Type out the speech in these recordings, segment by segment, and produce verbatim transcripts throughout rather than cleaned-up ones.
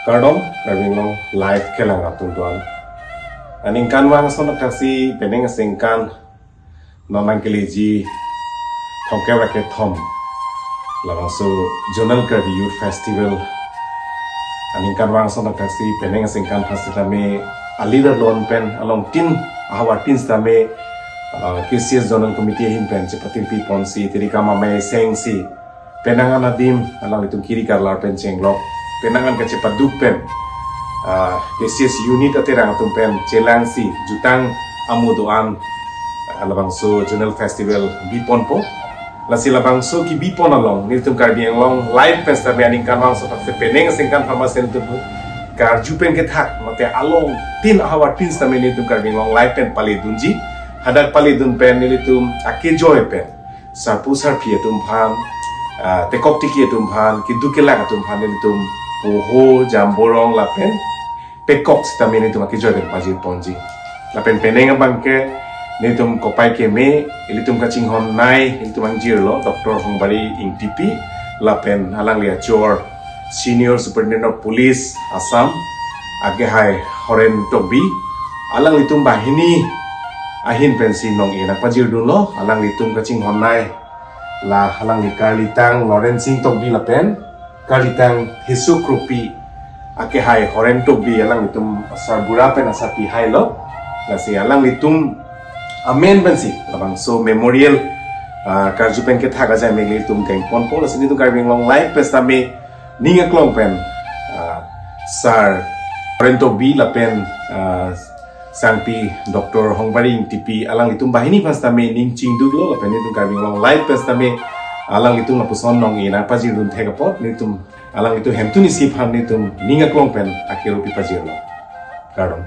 Kardom, Karbi Anglong Live kelang atum tuan. Aningkanvang ason thaksi penang aningkan non nangkeleji thomkep ra kethom labangso Zonal Karbi Youth Festival aningkanvang ason thaksi penang aningkan phasi tame alir alon pen along tin ahavar tin sitame, uh, K C S Zonal Committee ahin pen chepatiri ponsi tirikam amei sengsi penang an adim alanglitum kiri karlar pen chenglok, penang an kachepaduk pen, ah, K C S unit aterang atum pen chelangsi jutang amu do-an, ah, labangso Zonal Festival biponpo. Lasi labangso kebipon along nelitum Karbi Anglong Live pen sitame aningkanvang ason thaksi penang aningkan pharmacy nelitum karju pen kethak mate along tin ahavar tin sitame nelitum Karbi Anglong Live pen paledunji. Hadak paledun pen nelitum akejoi pen sarpo sarpi atum aphan, ah, tekok tiki atum aphan, keduk kelak atum aphan nelitum poho, jamborong lapen pekok sitame nelitum akejoi pen pajir ponji. Lapen penang abangke nelitum kopai keme, ilitum kachinghon nei, ilitum angjirlo, Doctor Hongbari Ingtipi, lapen alangli achor Senior Superintendent of Police Assam, akehai Horen Tokbi, alanglitum banghini ahin pensi nong-e nangpajirdunlo, alanglitum kachinghon nei, la alangli karlitang Lawrence Sing Tokbi lapen karlitang Hesu Kropi, akehai Horen Tokbi, alanglitum asarbura pen asarpi hailo, lasi alanglitum amen pensi labangso memorial, ah, karju pen kethak ajai mek nelitum kengponpo, lasi nelitum Karbi Anglong Live pen sitame ning aklong pen, ah, Sar Horen Tokbi lapen, ah, sangpi Doctor Hongbari Ingtipi alanglitum banghini aphan sitame ning chingduklo lapen nelitum Karbi Anglong Live pen sitame alanglitum lapuson nong-e nangpajirdun thek apot nelitum alanglitum hemtun isi aphan nelitum ning aklong pen akero pipajirlo. Kardom.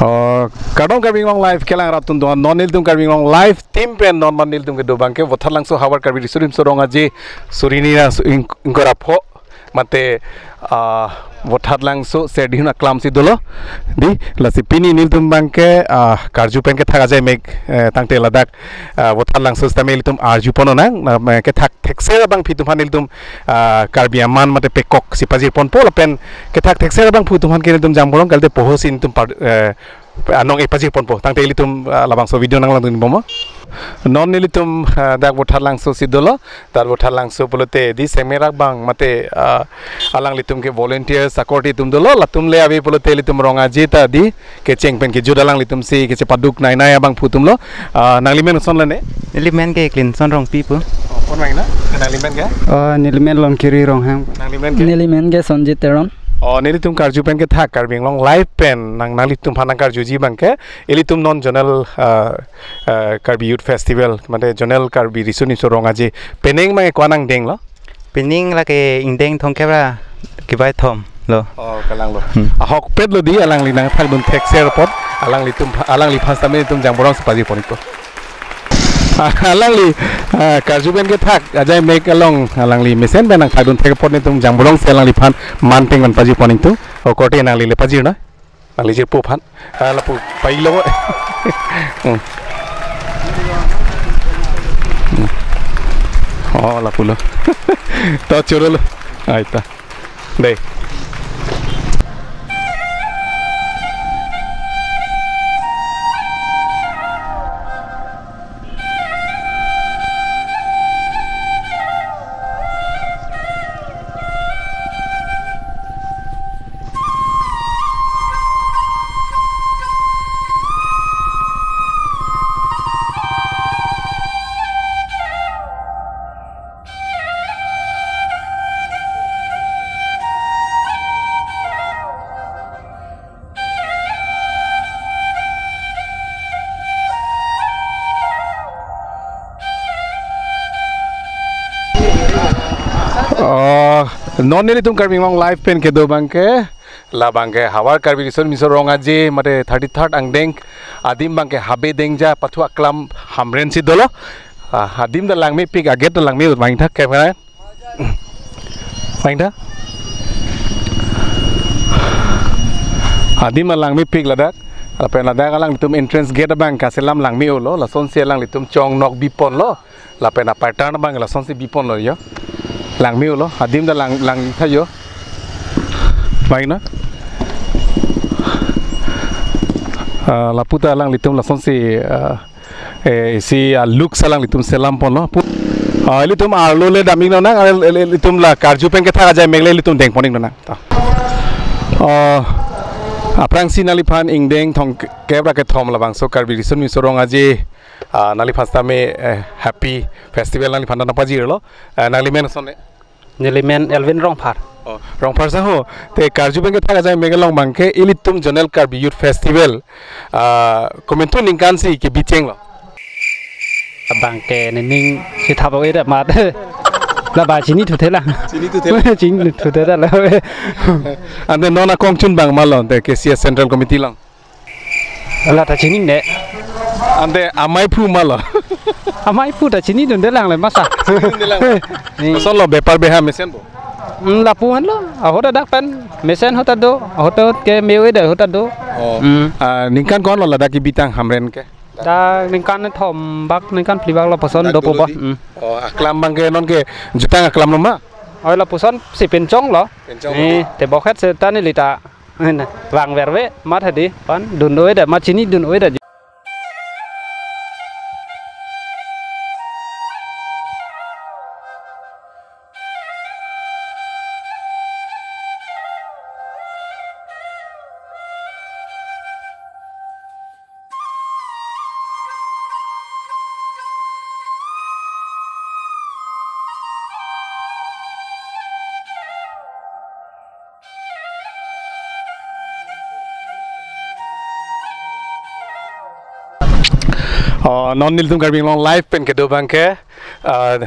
Oh, Kardom Karbi Anglong Live kelang rat atum do-an, non nelitum Karbi Anglong Live team pen non man nelitum kedo abangke Vothatlangso havar Karbi Riso Nimso Rong Aje suri hini ra su-, ing-, ingkoi ra pho mate, ah, Vothatlangso Serdihun aklam si dolo. Dei, lasi pini nelitum abangke, ah, karju pen kethak ajai mek, eh, tangte ladak, ah, Vothatlangso sitame ilitum arju pon nang, na, ma, kethak thekser abangpi atum aphan nelitum, ah, Karbi aman mate pekok si pajir ponpo lapen kethak thekser abangpi atum aphan ke nelitum jangborong kalite poho si nelitum par-, eh, anong e pajir ponpo. Tangte ilitum, ah, labangso video nanglangdun bomma. Non nelitum, ah, dak Vothatlangso si dolo, dak Vothatlangso pulote dei sengmerak abang mate, ah, alanglitum ke volunteer sakorti atum dolo, latum le ave pulote ilitum Rong Aje ta dei kecheng pen kejut alanglitum si kechepaduk nai nai abangpi atum lo. Ah, nanglimen koson lone? Nelimen ke Clinton Rongpi pu. Oh, pon mai na? Nanglimen ke? Oh, nelimen Longkiri Ronghang. Nanglimen ke? Nelimen ke Sonjit Teron. Oh, nelitum karju pen kethak Karbi Anglong Live pen nang nanglitum aphan nangkarjuji abangke ilitum non zonal, ah, ah, Karbi Youth Festival, mate zonal Karbi Riso Nimso Rong Aje penang abangke ko-an angdeng lo? Penang lake ingdeng thomkep ra kevai thom lo. Oh, kalang lo. Hmm. Ahokpet lo dei, alangli nangthakdun thekser apot, alanglitum, alangliphan sitame nelitum jangborong si pajir pon ikpo. Ah, alangli, ah, karju pen kethak ajai mek along alangli mesen pen nangthakdun thek apot nelitum jangborong si alangliphan man peng man pajir pon ikpo. Oh, korte nangli le pajir na? Nangli jirpo aphan. Ah, lapu pai lo. Hmm. Hmm. Oh, lapu lo. To choro lo. Ai ta. Dei. Oh, non nelitum Karbi Anglong Live pen kedo abangke, labangke havar Karbi Riso Nimso Rong Aje mate thirty-third angdeng adim abangke Habe Dengja pathu aklam Hamren si dolo. Ah, adim ta langmepik, agate ta langme-o, vangtha camera. Vangtha. Adim ta langmepik ladak. Lapen ladak alanglitum entrance gate abang kaselam langme-o lo. Lasonsi alanglitum chong nok bipon lo. Lapen apartan abang lasonsi bipon lo yo. Langme-o lo. Adim ta lang, langtha yo. Vang na. Ah, lapu ta alanglitum lasonsi, ah, eh, isi, ah, look alanglitum selam ponlo. Pu-, ah, ilitum arlo le dam iknon nang, ah, il-, il-, ilitum la karju pen kethak ajai mek le ilitum deng pon iknon nang. Ta. Ah, aphrangsi nangliphan ingdeng thomkep ra kethom labangso Karbi Riso Nimso Rong Aje, ah, nangliphan sitame, eh, happy festival nangliphan nangpajirlo. Eh, nanglimen koson le? Nelimen Elvin Rongphar. Oh, Rongphar sir ho. Te karju pen kethak ajai mek along abangke ilitum Zonal Karbi Youth Festival, ah, komantu ningkan si kebi chenglo? Abangke nening si thap-o-et amat. Laba chinithuthelang. Chinithuthelang. Chinithuthelang. Ante non akongchun abang malo te K C S Central Committee along? La ta chiningne. Ante amei aphu malo? Amei aphu ta chinidundelang le masa. Chinidundelang. Hmm. Kosonlo bepar beha mesenpo? Hmm, lapu-an lo. Ahut adak pen mesen ahut ta do. Ahut ahut ke me-o-et ahut ta do. Oh. Hmm. Ah, ningkan ko-an lo ladak kebitang Hamren ke? Dak ningkan thom bak, ningkan phli bak lapuson. Dak dopo dolo ba. Di? Hmm. Oh, aklam abangke non ke jutang aklam lo ma? Oh, lapuson si penchong lo. Penchong. Eh, lo. Te bokhet seta neli ta. Vangverve, mat hadi, pan, dun-o-et, mat chinidun-o-et. Oh, non nelitum Karbi Anglong Live pen kedo abangke, ah,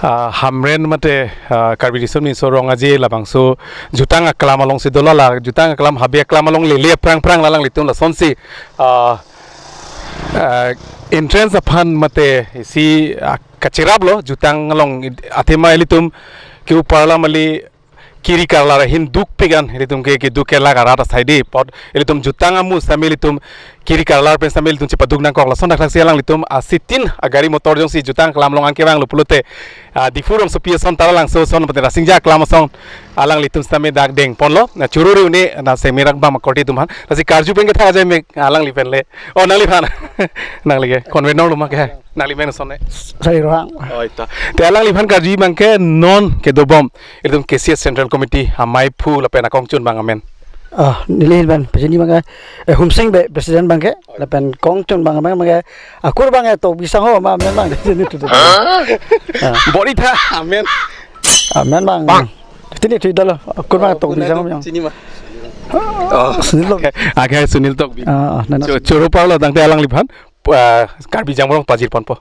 Ah, Hamren mate, ah, Karbi Riso Nimso Rong Aje labangso jutang aklam alongsi dolo, la jutang aklam, habe aklam along lele aphrang phrang alanglitum lasonsi, ah, ah, entrance aphan mate isi, ah, kacheraplo jutang along. Athema ilitum ke-o parla mali kiri karlar ahin dukpik an, ilitum ke keduk kelak arat asai dei apot ilitum jutang amu sitame ilitum kiri karlar pen sitame ilitum chepaduk nangkok. Lason thakthaksi alanglitum asitin agari motor jongsi jutang aklam along an kevanglo pulote, ah, Diphu rongsopi ason, Taralangso ason, pute Rasinja aklam ason alanglitum sitame dak dengponlo. Na choro ri une na semirak bang akorte atum aphan. Lasi karju pen kethak ajai mek alangli pen le. Oh, nangliphan. Nangli ke convener lo ma ke? Nangli men ason ne? Sai Rohang. Oh, ita. Te alangliphan karju abang ke non kedobom ilitum K C S Central Committee amei aphu lapen akongchun abang amen. Ah, neli abang pachini abang ke, eh, Humsing Bey president abang ke, lapen kongchun abang abang ke, akur abang ke Tokbi Sangho ma amen abang. Sini tu tu. Ah. Bor-i tha, amen. Amen abang. Bang. Sini tu dolo, akur abang ke Tokbi Sangho abang. Sini ma. Oh. Sunil Tok. Ake Sunil Tokbi. Ah, ah, nana. Cho-, choro parlo tangte alangliphan, ah, Karbi Jamboro Rong pajirponpo.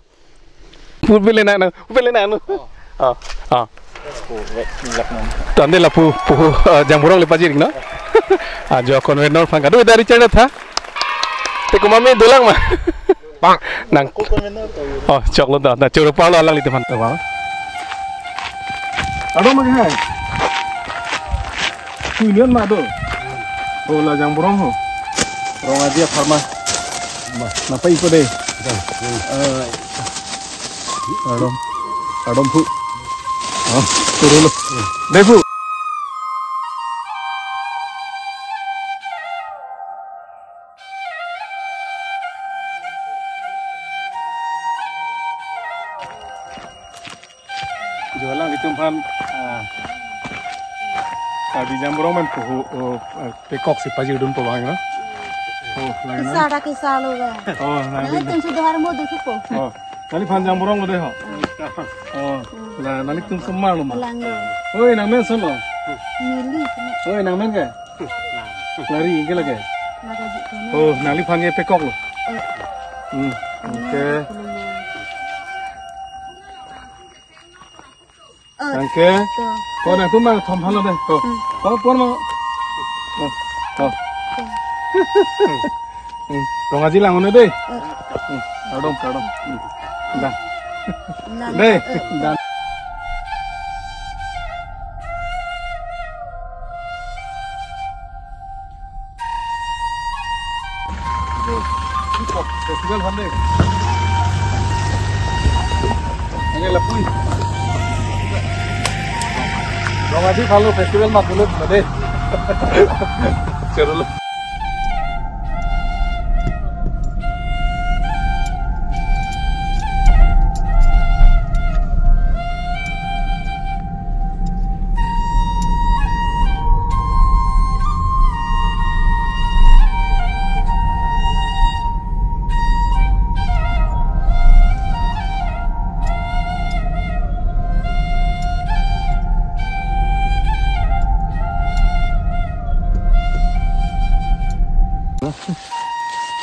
Pu pele na, na, pu pele na, no. Oh. Ah, ah. Tande lapu, pu, ah, Jamboro Rong le pajir, no? Ah, jo convener aphan kado dari chana tha. Te komat me dolang ma. Bang. Nang. Oh, choklo da. Na choro parlo alanglitum aphan. Bang. Ado ma ke hai. Kuilion ma do. Oh, la Jamboro Rong ho. Rong Aje apharman. Nangpai ipo dei. Eh, ardom. Ardom phu. Ah, turun lo. Dei phu. Jo alanglitum aphan, ah, Karbi Jamboro Rong pen puhu, oh, ah, pekok si pajirdunpo abang, no? Oh, lagi na? Kisa ada kisa lo ga. Oh, lagi. Nanglitum sudah harus mau dukung po. Oh, nangliphan Jamboro Rong lo dei ho. Oh, la, nanglitum semar lo ma? Lang lo. Oi, nangmen ason lo? Neli. Oi, nangmen ke? Lari, ingke lake. Lake ji kono. Oh, nangliphan ke pekok lo. Eh. Hmm, oke. Eh. Tangke. To. Ko nangtum ma thom phalo dei. To. Hmm. To pon ma. To. To. Hmm. Rong Aje lang un-e dei. Eh. Hmm. Kardom, kardom. Hmm. Dah. Nang, dei. Eh. Dah. Festival aphan dei. Anke lapui. Rong Aje phalo festival ma pulut ma dei. Choro lo.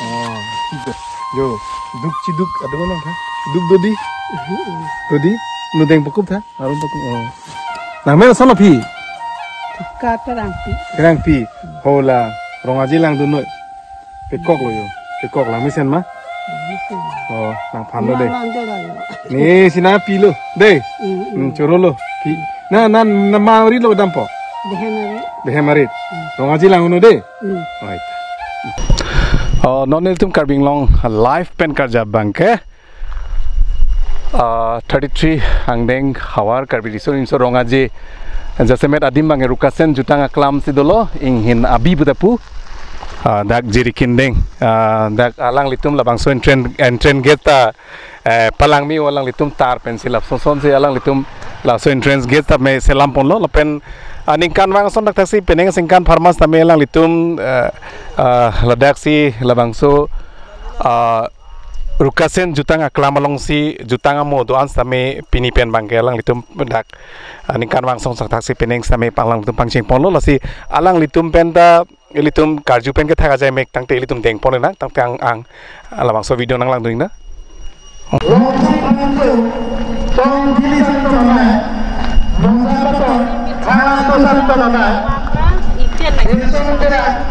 Oh, jo, duk chiduk, ado nang tha? Duk dodi? Dodi? Nudeng pakup tha? Arum pakup, oh. Nangmen ason lo phi? Ka Terangpi. Terangpi. Hola, Rong Aje langdun noi. Pekok lo jo. Pekok lang mesen ma? Mesen. Oh, nangphan lo dei. Nang lang dei lo. Ne, si nangpi lo. Dei. Hmm, hmm. Hmm, choro lo. Phi. Na, na, na ma ri lo dampo. Behem arit. Behem arit. Hmm. Rong Aje lang un-e dei. Hmm. Right. Oh, non ilitum Karbi Anglong live pen karjap abang ke, ah, thirty-three angdeng havar Karbi Riso Nimso Rong Aje jasemet adim abang ke Rukasen jutang aklam si dolo, inghin abi puta pu. Ah, dak Jirikindeng, ah, dak alanglitum labangso entrance, entrance gate ta, eh, palangme-o alanglitum tar pensi lapuson si alanglitum laso entrance gate tame selam ponlo lapen, ah, ningkan vang ason thakthaksi penang aningkan apharman tame alanglitum, eh, ah, ladak si labangso, ah, Rukasen jutang aklam alongsi jutang amo do-an sitame pini pen abang ke alanglitum dak, ah, ningkan vang ason thakthaksi penang sitame alanglitum pangcheng ponlo, lasi alanglitum pen ta ilitum karju pen kethak ajai mek tangte ilitum dengpon nang tangte ang, ang labangso video nanglangdun nang. Rong Aje phang ke, Kong Dili Santo Mama, Longja Pator, Khang Ato Santo Mama, Hemsong Terak,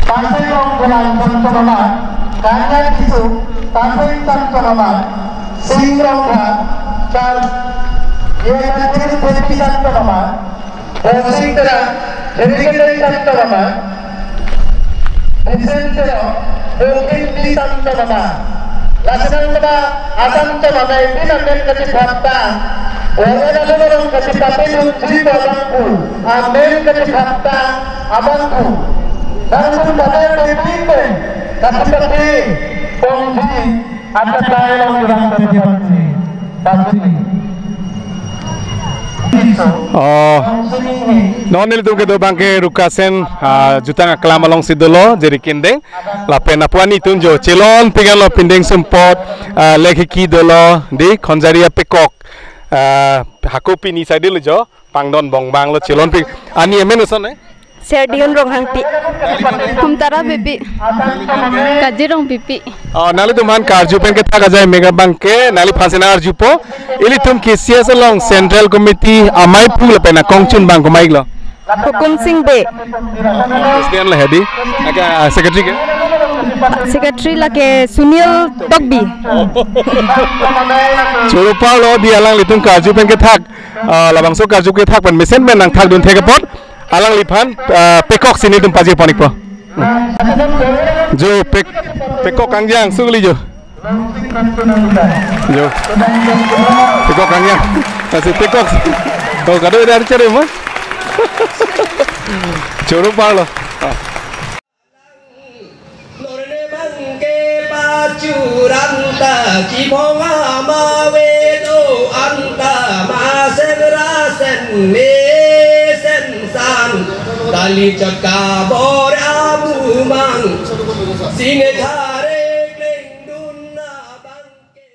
Pasai Rong Kolang Santo Mama, Kanya Kisu, Taseng Santo Mama, Sing Rongkha, Charles, Yekathir Devi Santo Mama, Bonsing Terak, Henry Kendeng Santo Mama, Vincent Terak, Bongkin Lee Santo Mama, Lasenang Mama, Asanto Mama, ipin amen kachethaptang, Warena Lorong kachethapin Unji Babangku, amen kachethaptang, abangku, Bangku Babangku, ipin pen, kachethapin, Pongji, Atatai long jurang tadi pati. Pati. Oh. Non nelitum kedo abangke Rukasen, ah, jutang aklam alongsi dolo, Jeri Kendeng. Lapen apu ani tun jo chelon pinggan lo pindeng sumpot, ah, lekhiki dolo, di Khonjari apekok. Ah, hako pini side lo jo, pangdon bongbang lo chelon ping. Ani amen ason eh? Serdion Ronghangpi. Kumtara Bipi. Kajirong Bipi. Oh, nanglitum aphan karju pen kethak ajai mega abangke, nangliphan si nang-arjupo. Ilitum K C S along Central Committee amei pu lapen akongchun abang komat lo? Hukum Sing Bey. President la hedi. Aka, ah, secretary ke? Secretary lake Sunil Tokbi. Choro palo di alanglitum karju pen kethak. Ah, labangso karju kethak pen mesen pen nangthakdun thek apot. Alangliphan, ah, pekok si nelitum pajir pon-ikpo. Jo pek, pekok kangjang sugli jo. Jo. Pekok kangjang. Kasi pekok. Oh, kado ada cari mah. Choro palo. Ah. Norne bangke pachurang ta kibong ama vedo anta maseng rasen mesen san tali chot kabor amumang sine thare klengdun na bangke.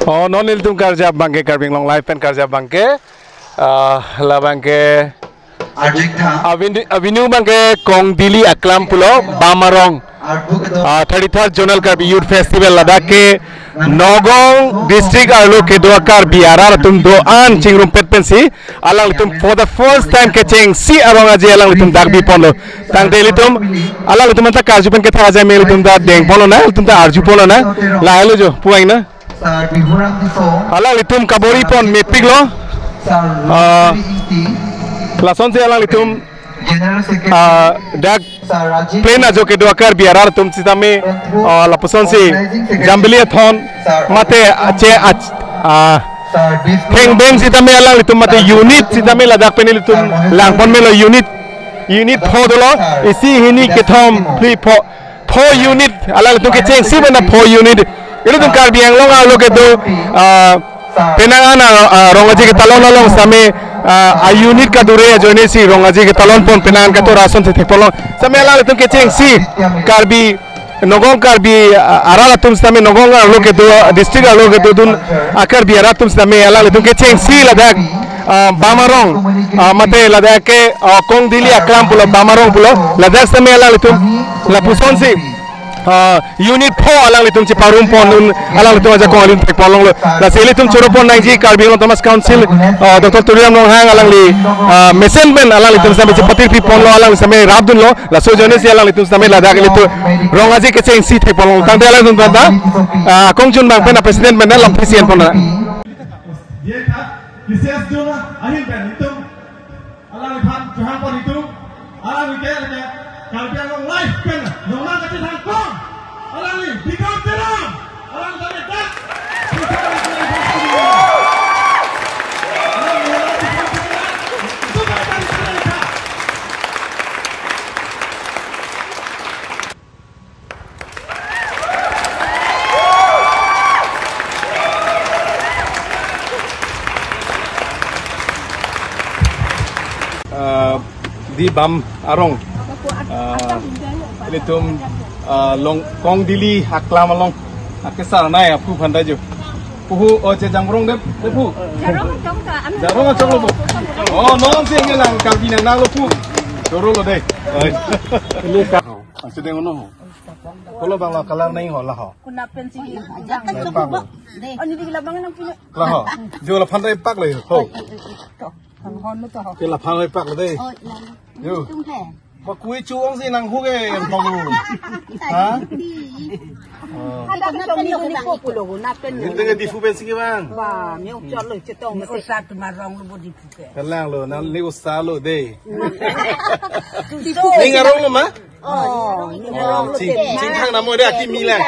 Oh, non nelitum karjap abangke, Karbi Anglong Live pen karjap abangke. Ah, labangke Arjik tha. Avenue, avenue abangke Kong Dili Aklam pulo, Bamarong. Arbu kedo. Ah, thirty-third Zonal Karbi Youth Festival ladak ke Nagaon district arlo kedo Karbi arat atum do-an chingrumpet pensi alanglitum for the first time kechengsi arong aje alanglitum dak biponlo. Tangte ilitum, alanglitum anta karju pen kethak ajai me ilitum ta dengponlonang, ilitum ta arjuponlonang. Lahelo jo, puang na. Sir Bihuram Tisso. Alanglitum kabor-ipon mepiklo. Sir Ah, Rosary Ingti. Lasonsi alanglitum, General Secretary. Ah, dak Sir Rajiv. Plain ajo kedo Karbi arat atum sitame, ah, lapusonsi Organizing Secretary. Jambili athon Sir mate Rajiv. Ache ach-, ah, Sir Vishnu. Thengbeng sitame alanglitum mate Sir unit Vishnu. Sitame ladak pen ilitum Sir Mohan. Langpon melo unit. Unit pho dolo, isi hini kethom phli pho, pho unit, alanglitum kechengsi bana pho unit. Ilitum Karbi Anglong arlo kedo, ah, penang an, ah, rong aje ketalon along sitame, ah, a unit kadure ajoine si rong aje ketalonpon penang an katora ason si thekponlong. Sitame alanglitum kechengsi Karbi Nagaon Karbi, ah, arat atum sitame Nagaon arlo kedo, ah, district arlo kedodun, ah, Karbi arat atum sitame alanglitum kechengsi ladak, ah, Bamarong, ah, mate ladak ke, ah, Kong Dili Aklam pulo, Bamarong pulo, ladak sitame alanglitum lapusonsi, ah, unit pho alanglitum cheparumponun alanglitum ajakong alim thekponlonglo. Lasi ilitum choro ponnangji Karbi Anglong Autonomous Council, ah, Doctor Tuliram Ronghang alangli, ah, mesen pen alanglitum sitame chepatir piponlo, alangli sitame rapdunlo. Laso ajoine si alanglitum sitame ladak ilitum rong aje kechengsi thekponlong. Tangte alanglitum ta, ah, kongchun abang pen a president pen lam P C N pon na. Ye tha, K C S dona ahin pen itum, alangliphan chehangpon itum, alangli ke, ke, Karbi Anglong Live pen, nonang kachethangpon, alangli, Bikram Teron. Ah, di Bamarong. Ah, ilitum, ah, along Kong Dili Aklam along. Akesar nai aphu aphan ta jo. Puhu, oh, che Jamrong dep, dep pu. Jarong chong ka, ami Jarong chong lo pu. Oh, non si ngelang Karbi nang nang lo pu. Choro lo dei. Oi. Ang chedeng uno ho. Kolo bang la color nai ho la ho. Kuna pensi. Nai pak lo. Ani di labang nang punya. La ho. Jo laphan nai pak lo ho. To. Ang hon lo to ho. Ke laphan nai pak lo dei. Oh, nang. Jo. Tung he. Ba kui chuong si nang hu ke yang tong. Ha? Oh. Ada ke chong ni ni ko pulo ko na pen. Ni tengah di fu pensi ke bang. Ba, mi uk chot lo chetong. Ni usa tu marong lo bo di fu ke. Kalang lo, nang ni usa lo dei. Ni ngarong lo ma? Oh, ni Oh, ngarong lo ching, te. Ching thang namo dei aki mi la.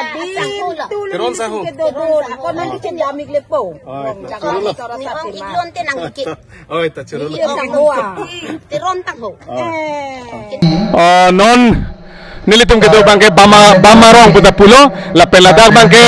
Teron sa ho. Ke do do. Ko nang di chen yamik le po. Oh, Nang choro lo. Choro sa Ni te ma. Iklon te nang dikit. Oi, ta choro lo. Iya tang hoa. Teron tang ho. Oh. Eh. Oh, non nelitum kedo bangke Bama, Bama rong puta pulo, lapen ladak bangke,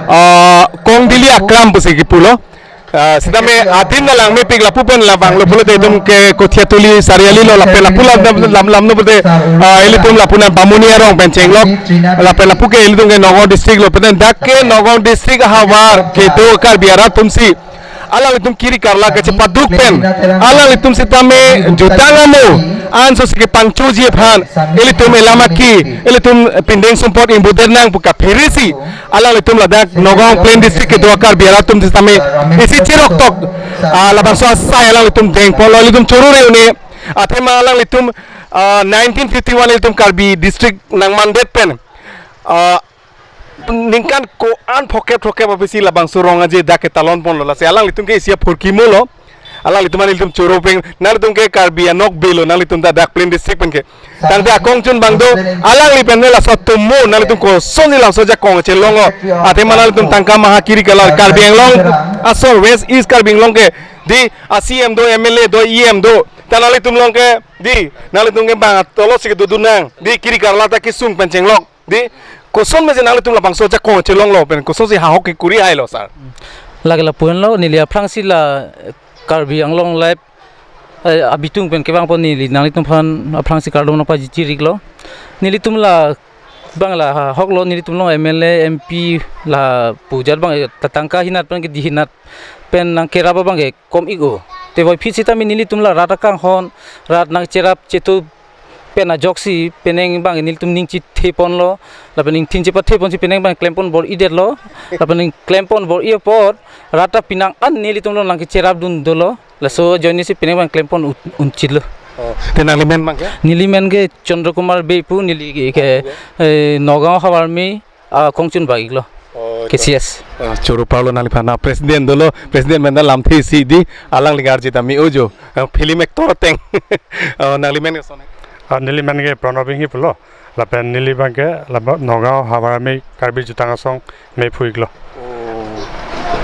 ah, Kongdili Akram pusi kepulo. Ah, sitame adim na langmepik lapu pen labang lo pulote itum ke Kothiatuli Sariali lo lapen lapu lam lam lam lam no pulote, ah, ilitum lapu na Bamuni arong pen chenglok lapen lapu ke ilitum ke Nagaon district lo pen dak ke Nagaon district ahavar kedo Karbi arat atumsi alanglitum kiri karla kachepaduk pen alanglitum sitame jutang amo anso si kepangchoji aphan ilitum elam aki ilitum pindeng sumpot ingbudet nang pu kapheresi alanglitum ladak Nagaon Plain District kedo Karbi arat atum sitame isi cherok tok, ah, labangso asai alanglitum dengponlo ilitum choro re une athema alanglitum, ah, nineteen fifty-one ilitum Karbi district nangmandet pen, ah, ningkan ko-an phokep phokep apotsi labangso rong aje dak ketalon ponlo lasi alanglitum ke isi aphurkimo lo. Alanglitum an ilitum choro pen nanglitum ke Karbi anok belo nanglitum ta dak Plain District pen ke. Tangte akongchun bang do alangli pen ne laso atomo nanglitum kosonsi laso ajakong chelonglo. Athema nanglitum tangka maha kiri karla Karbi Anglong asor West East Karbi Anglong ke di a C M do M L A do E M do. Ta nanglitum along ke di nanglitum ke bang tolo si kedodun nang di kiri karla ta kesung pen chenglok. Di, koson mesi nanglitum labangso ajakong chelonglo pen kosonsi hahok kekuri hailo sir. Lake lapu henlo neli aphrangsi la, eh, Karbi Anglong Live, eh, abitung pen kevang pon neli nanglitum aphan aphrangsi kardom nangpaji chiriklo. Nelitum la bang la hahoklo nelitum along M L A, M P la pu ajat bang, eh, ta tangka hinat pen kedi hinat pen nangkerap abang ke kom ik o. Te voiphit sitame nelitum la rat akanghon, rat nangcherap chetu pen ajoksi penang bang nelitum ning chithe ponlo lapen ning thin chepathe ponsi penang bang klem pon bor-idetlo lapen ning klem pon bor-i apot rat ta penang an nelitum along nangkecherapdun dolo laso ajoinesi penang bang klem pon un-, unchitlo. Oh, te nangli men bang ke? Neli men ke Chandra Kumar Bey pu neli ke, ke, eh, Nagaon Havarmei akongchun bang iklo. Oh, K C S. Ah, choro parlo nangliphan na president dolo, president men ta lamthe isi di, alangli garji ta me-o jo. Ah, film actor ateng. Ah, nangli men ke koson? Ah, neli men ke Pranab Enghi pulo. Lapen neli bang ke laba Nagaon Havarmei Karbi Jutang Asong mephu iklo. Oh.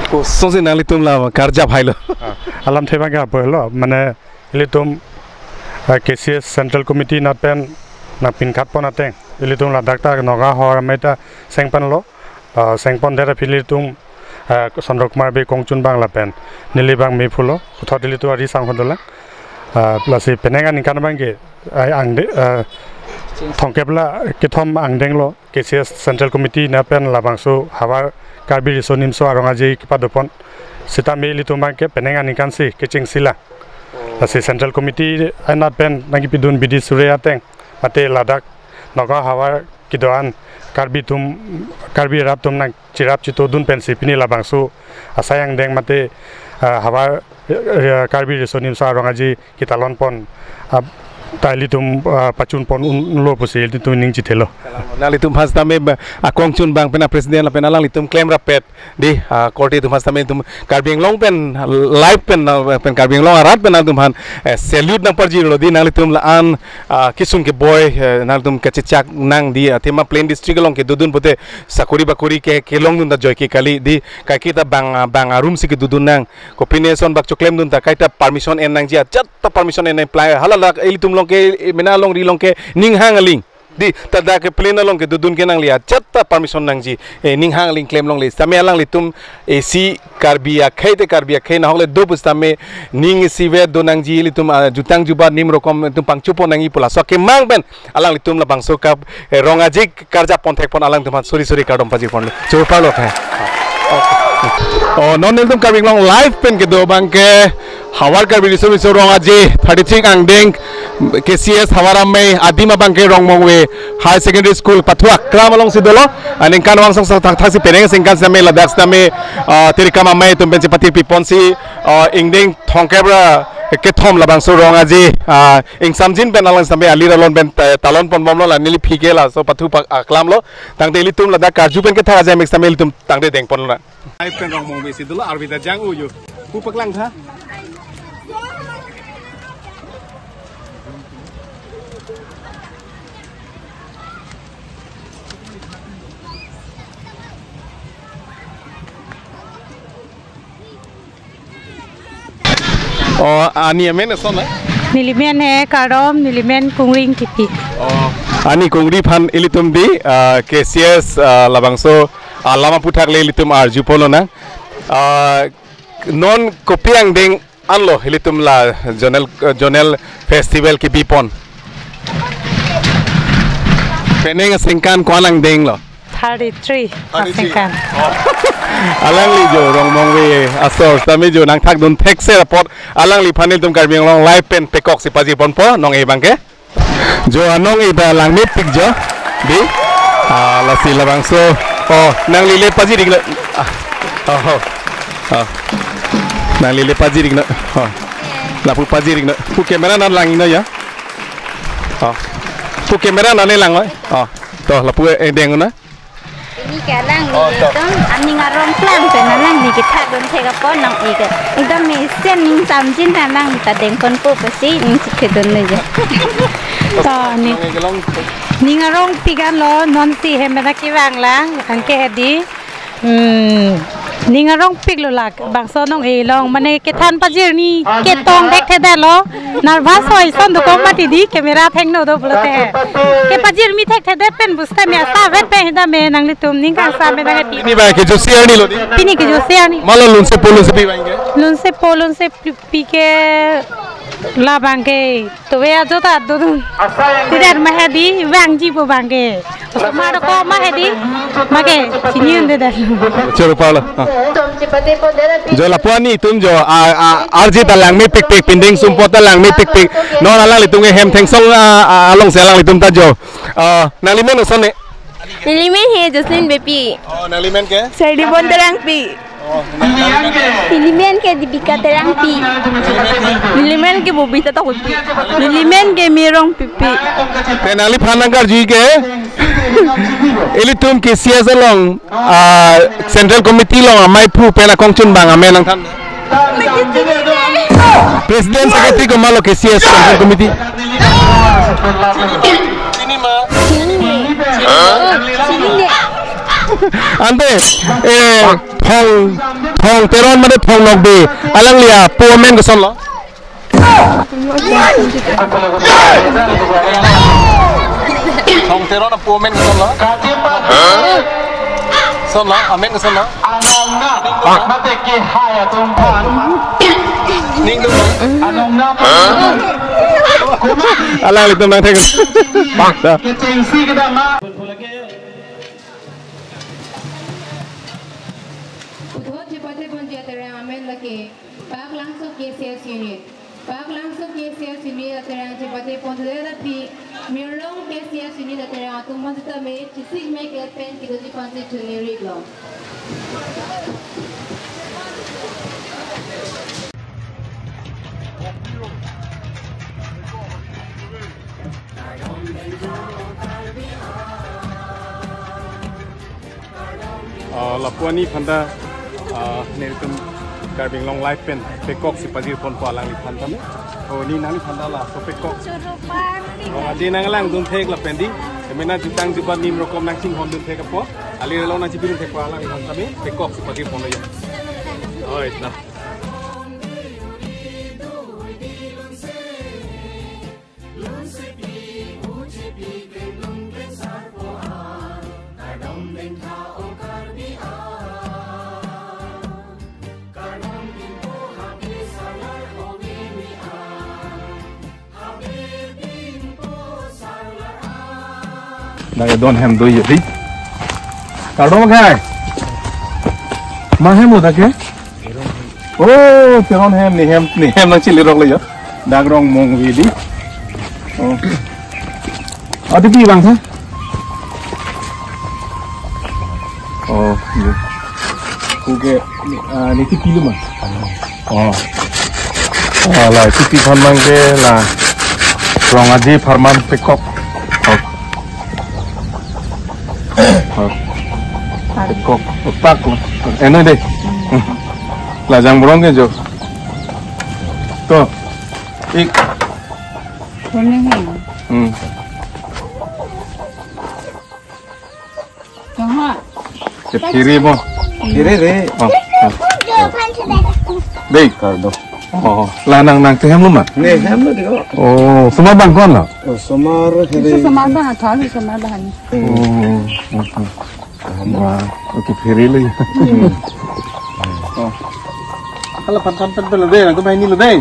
Kosonsi nanglitum la karjap hailo? Ah, alamthe bang ke apotlo. Mane ilitum, ah, K C S Central Committee anat pen nangpinkhat pon ateng ilitum ladak ta Nagaon Havarmei ta seng ponlo. Ah, seng pondet aphi ilitum, ah, Chandra Kumar Bey kongchun bang lapen neli bang mephulo. Puthot ilitum ari sang hodolang. Ah, lasi penang aningkan bang ke, ah, angde, ah, thomkep la kethom angdenglo. K C S Central Committee anat pen labangso havar Karbi Riso Nimso Arong Aje kepado pon. Sitame ilitum bang ke penang aningkan si kechengsi la. Lasi Central Committee anat pen nangkepidun bidi sure ateng mate ladak Nagaon havar kedo-an Karbi atum, Karbi rat atum nangcherap chetodun pensi pini labangso asai angdeng mate, ah, havar, eh, Karbi Riso Nimso Arong Aje ketalon pon, ah, ta ilitum, ah, pachun pon unlo pusi ilitum ning chithelo. Nanglitum aphan sitame ba, akongchun bang pen apresident lapen alanglitum klemrappet di, ah, korte atum aphan sitame itum Karbi Anglong pen live pen, ah, pen Karbi Anglong arat pen nangtumphan, eh, salute nangparjilo di nanglitum la-an, ah, kesung keboi, eh, nangtum kachechak nang di, ah, athema Plain District along kedodun pute sakori bakori ke kelongdun ta joike kali di kaike ta bang, ah, bang arum si kedodun nang. Kopine ason bak choklemdun ta kaita permission en nangji ajat ta permission en nang play. Hala la ilitum along ke, eh, mena alongri along ke ning hang aling. Di, ta dak ke Plain along kedodun ke nangli ajat ta permission nangji. Eh, ning hang aling klem longle. Sitame alanglitum, eh, si Karbi akhei te Karbi akhei nahok le do pu sitame ning isivet do nangji ilitum, ah, jutang jubat nim rokom itum pangchupo nangji pu laso akemang pen alanglitum labangso kap, eh, rong aje karjap pon thek pon alangtum aphan suri suri kardom pajir ponlo. Choro parlo khe. Oh, non nelitum Karbi Anglong live pen kedo bang ke havar Karbi Riso Nimso Rong Aje thirty-three angdeng K C S Havar Amei adim abangke Rongmongve High Secondary School pathu aklam alongsi dolo. Aningkanvang song song thakthak si penang singkan sitame ladak sitame, ah, tirikam amei atum pen si patir piponsi, ah, ingdeng thomkep ra kethom labangso Rong Aje, ah, ingsamjin pen alang sitame alir alon pen ta-, talon ponbomlo la neli phike laso pathu pak aklamlo. Tangte ilitum ladak karju pen kethak ajai mek sitame ilitum tangte dengponlo na. Ai pen Rongmongve si dolo arvi ta jang uyu. Pu paklang tha. Oh, ani amen ason na? Nelimen he Kardom, nelimen Kungri Ingtipi. Oh, ani Kungri aphan ilitum di, ah, K C S, ah, labangso, ah, alam aphuthak le ilitum arjuponlo na. Ah, non kopi angdeng anlo ilitum la zonal, eh, zonal festival kebipon? Penang singkan ko-an angdeng lo? Thirty-three. Thirty-three. Singkan. Oh. Alangli jo Rongmongve asor sitame jo nangthakdun thekser apot alangliphan ilitum Karbi Anglong Live pen pekoksi pajirponpo nong-e abangke. Jo anong-e ta langmepik jo. Di. Ah, lasi labangso. Oh, nangli le pajir-iklo. Ah. Oh, oh. Oh. Nangli le pajir-iklo. Oh. Lapu pajir-iklo. Pu camera non lang-iklo ya. Oh. Pu camera non le lang-iklo. Oh. To lapu, eh, deng na. Pini ke alangli, oh, to, atum aning arong klang pen alangli kethakdun thek apot nong-e ke. Ekdom mesen ning samjin alangli ta dengponpo pusi ning chikthedun le je. To ni. Nong-e kelong. Ning arongpik anlo, nonsi hem mena kevang lang, anke hedi. Hmm. Ning arongpiklo lak, bangso nong-e along, mane kethan pajirni ketong thekthedetlo. Nervous hoi ason dokok mati di, camera thengno do pulote. Kepajirmi thekthedet pen pusitame asa vet pen sitame nanglitum ning kangsam pen nangpi. Pini ba kejutsi arni lo di? Pini kejutsi arni. Malo lunse po lunsepi abangke? Lunse po lunsepi ke labangke. Tobe ajo ta dodun. Tidak mah hedi, vangjipo abangke. Osomar ko mah hedi, make chini-un-edet. Choro palo. Ah. Jo lapu-an itum jo, a, a, arje ta langmepikpik, pindeng sumpot ta langmepikpik. Non alanglitum ke hem thengsong, a, a, alongsi alanglitum ta jo. Ah, nanglimen koson ne? Nelimen he Jocelyn Beypi. Oh, nanglimen ke? Serdibon Terangpi. Oh, nelimen ke Dipika Terangpi. Nelimen ke Bobita Tokutpi. Nelimen ke Mirong Pipi. Te nangliphan nangkarju ke? Ilitum K C S along, ah, Central Committee along amei aphu pen akongchunbang amen nangthan. President Secretary komatlo K C S Central Committee? Ante, eh, Phong, Phong Teron mate Phong Nokbe, alangli apo amen kosonlo? Phong Teron apo amen kosonlo? Sonlo, amen kosonlo? Ning dun. Alanglitum nangthek. Bang. Puthot chepate ponji aterang amen lake Paklangso K C S unit. Paklangso K C S unit aterang chepate pondet aphi, Mirlong K C S unit aterang atum aphan sitame chesik mek pen kedoji aphansi chunri-iklo. Ah, lapu-an aphan ta, ah, nelitum Karbi Anglong Live pen pekoksi pajirponpo alangliphan tame. Oh, ne nangliphan ta laso pekok. Oh, aje nanglangdun thek lapen di. Kemena jutang jubat nim rokom nangchinghondun thek apot. Alir along nangchipidun thekpo alangliphan tame. Pekoksi pajirponlo ya. Oh, itna. Dak don hem do ye ri. Kardom khai. Ma hem lo dak ke? Oh, Teron hem, ne hem, ne hem nangchilirok le ya. Dak Rongmongve di. Oh. Adi pi bang tha? Oh, iya. Oke, ah, niti pilu ma? Oh. Ah, la, niti pi phan bang ke la. Rong aji pharman pekok. Oh. Oh. Pekok, otak lo. Eno dei. La jang brong ke jo. To. Ik. Kuning hing. Hmm. Jong ha. Ke phiri mo. Phiri dei. Oh, oh. Dei. Kardo. Oh, la nang nangtehem lo ma? Ne, hem lo dei ko. Oh, osomar bang ko-an lo? Osomar phiri. Osomar bang, athon osomar bang. Hmm. Oh, oh, oh. Wah, oke, phiri lo. Hmm. Oh. Hala phan phan pen pen lo dei, nangtum banghini lo dei.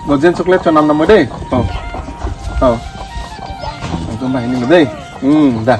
Golden chocolate chonam namo dei. Oh. Oh. Nangtum banghini lo dei. Hmm, da.